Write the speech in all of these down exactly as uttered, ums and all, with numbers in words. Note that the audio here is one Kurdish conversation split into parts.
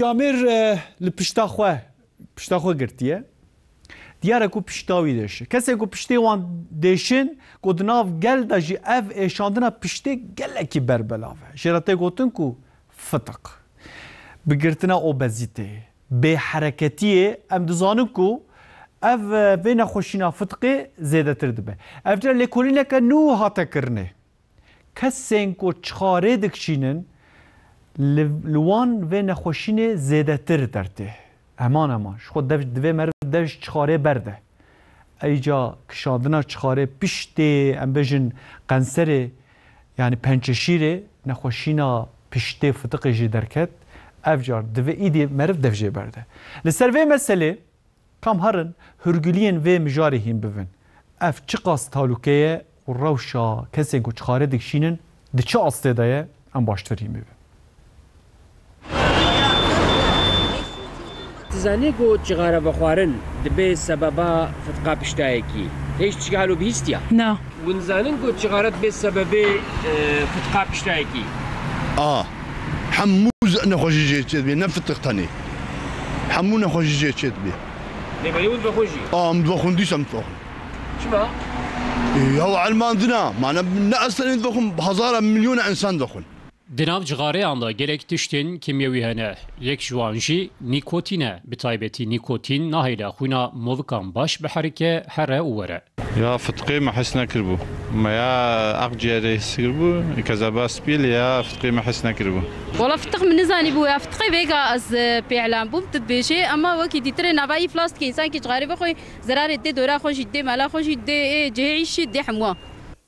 Camêr, e, li pişta xwe, pişta xwe girtiye. Diyar e ku pişta wî dêşe. Kesên ku piştê wan dêşin, ku di nav gel de jî ev êşandina piştê gelekî berbelav e. Jê re tê gotin ku fitiq. Bi girtina obezîteyê, bêhereketiyê, em dizanin ku ev, e, vê nexweşîna fitiqê zêdetir dibe. Ev cara lêkolîneke nû hate kirinê. Kesên ku çixarê dikişînin, li, li wan vê nexweşînê zêdetir dertê. Heman heman. Ji xwe dev, divê meriv dev ji çixarê berde. Eyca kişandina çixarê piştê, em bêjin, qenserê, yanî pençeşîrê, nexweşîna piştê fitiqê jê derket. Ev car divê îdî meriv dev jê berde. Li ser vê meselê, kam herin hûrguliyên vê mijarê hîn bibin. Ev çiqas talûke ye û rewşa kesên ku çixarê dikişînin di çi astê de ye, em baştir hîn bibin. Dizanî ku çixare vexwarin dibe sebeba fitqa piştayekî. Hêj tişkî halo bihîstiya? Na. Hûn dizanin ku çixare dibe sebebê, e, fitqa piştayekî? A. Hemû ze-, nexweşî jê çêdibê, ne fitik tenê. Hemû nexweşî jê çêdibê. Lê belê hûn vexwe jî? A, em vexwin, dîsa em vexwin. Çima? E, ya elmandina, mane ne estenê vexwin, hezara milyona insan vexwin. Di nav cixareyan de gelek tiştên kîmyewî hene. Yek ji wan jî nîkotîn e. Bi taybetî nîkotîn nahêle xwîna movikan baş biherike, here û were. Ya fitiqê me hes nekiribû. Me ya aqciyerê his kiribû, kezeba spî lê ya fitiqê me hes nekiribû. Wala fitiq min nizanîbû ya fitiqê vêga ez, e, pê elan bûm, tu dibêjê, ema wekî dîtirê nava îflas dike, însan kî cixarê bixwe, zerarê dê dora xwe jî, dê mala xwe jî, dê ê cihê îşî, dê hemû.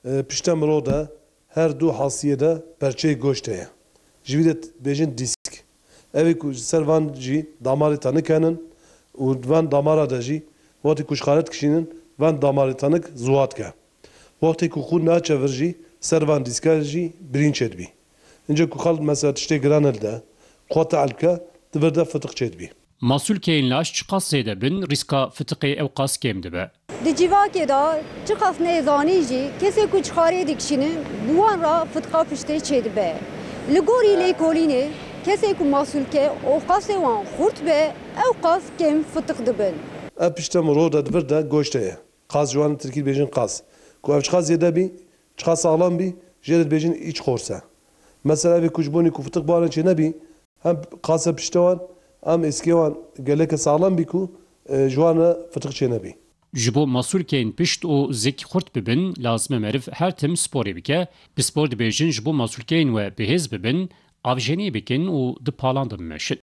E, pişta mirov de her du hasiyê de perçeyê goştê ye. Ji vî de bêjin dîsk. Ev ê ku ji ser van jî damarê tenik henin û di van damara de jî wextê ku ji xaret dikişînin, van damarê tenik ziwa dike. Wextê ku xûn naçe vir jî ser van dîska jî birîn çêdibî. Înca ku xelk mesela tiştê giran hilde, xwe tehl bike, di vir de fitiq çêdibî. Masûlkeyên laş çiqas zêde bin, rîska fitiqê ewqas kêm dibe. Di civakê de çiqas nêzanî jî kesê ku çixarê dikişînin, bi wan re fitqa piştê çêdibe. Li gorî lêkolînê, kesê ku masûlke û qasê wan xurt be, ew qas kêm fitiq dibin. Ev pişte mirov de di vir de goşte ye. Qas ji wan tirkî dibêjin qas. Ku ev çiqas zêde bî, çiqas saxlem bî, jê re dibêjin îç xorse. Mesela evê ku ji bonî ku fitiq bi wan re çênebî, hem qase pişte wan, hem êskê wan geleke saxlem bî ku, e, ji wan re fitiq çênebî. Ji bo masûlkeyên pişt û zik xurt bibin, lazim e meriv her tim sporê bike. Bi spor dibêjin ji bo masûlkeyên we bihêz bibin, avjeniyê bikin û di palan de bimeşin.